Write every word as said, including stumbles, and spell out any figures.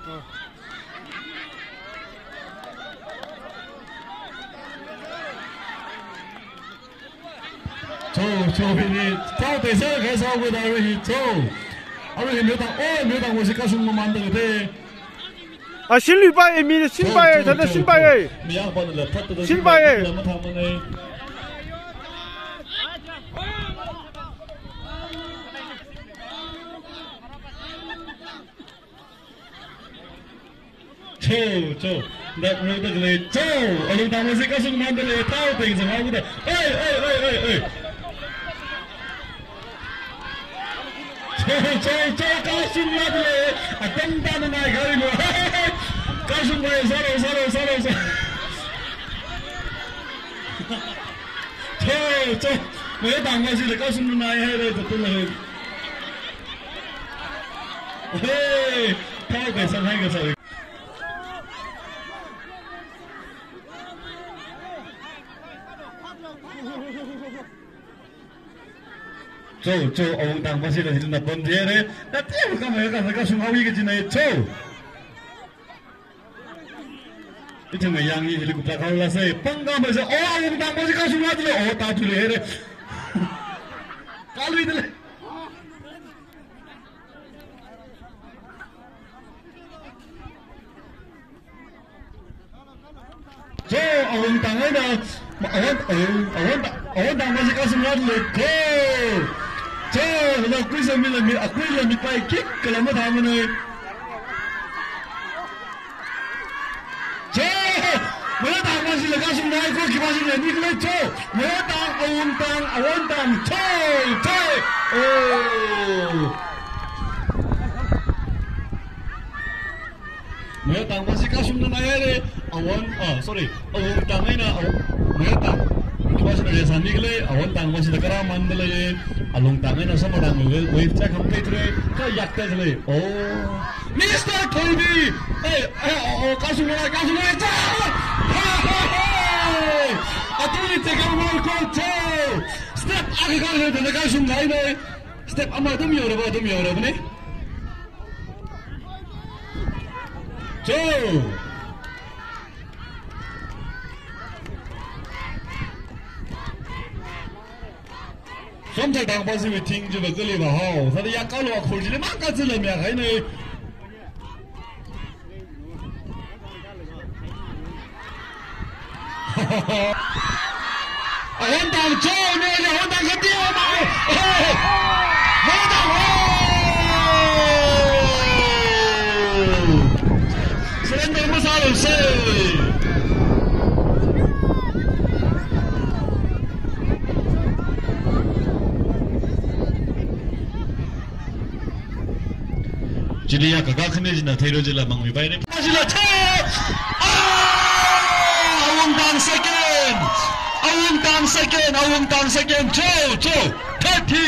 Cho, cho, hili, cho, teisa, kaisa, wui da, hili, cho. Arui, hili, ta, oh, hili, ta, wasi, kasung, mamanda, te. A, shinluipai, mi, shinpai, cho, cho, thada, cho, shinpai, cho. Eh. Mi, yang, pa, la, phat, ta, shinpai, shinpai, eh. La, mathā, mana, eh. Cho, cho. Dak ro dak le, cho. Alungtang masi kasung mamanda le, thao teng zang hao da. Oi, oi, oi, oi, oi. Cho, cho, cho, kasung mamanda le. Atam ta na nai kari lo. Kasungpai, sālo, sālo, sālo, sālo. Cho, cho. Mayatang masi le, kasung mamanda le, hai le, cho, cho, hai. Hey, thao kaisa hai kaisa. Cho, cho, Awungtang masi la hili na pon jire. Na tiya ka mai ka ka sung hawi ka jina cho. Ithum yang hi helicopter ka la sai. Pangkam masi, oh, Awungtang masi kasung la tule, oh, ta tule re. Kalui tule. Cho, Awungtang eina, Awung, Awung, Awungtang, Awungtang masi kasung la tule ko. Cho, la kuisa mi la mi, akui la mi pai kik, kala mathā mana. Cho, Mayatang masi la kasung nai ko, khi masi la ni kala cho. Mayatang, Awungtang, Awungtang, cho, cho. Oh. Mayatang masi kasung na nai le, Awung, ah, sorry, Awungtang eina, Aw-, Mayatang. Khi masi la resa ni kala, Awungtang masi la kara mamanda le, Alungtang eina samadang le, wave check ham te tre, ka yak te le. Oh. Mister Thoibi! Hey, hey, oh, oh, kasung la, kasung la, cha! Hey, hey, hey! Atuli te ka mal ko cho! Step, aka ka le, te kasung nai ne. Step ama tum yo ra ba, tum yo ra ba ne. Cho! Somchai tang pa si mi ting ji ba kali ba hao. Sa ya ka lo khul ji le ma ka ji le mi a khai ne. Awungtang cho ne, Awungtang ka ti ma. Awungtang. Surrender masālu se. Chili ya kaka khane jina theiro jila mangmi pai ne. Jila cho! Ah! Awungtang second! Awungtang second! Awungtang second! Cho! Cho! Thirty!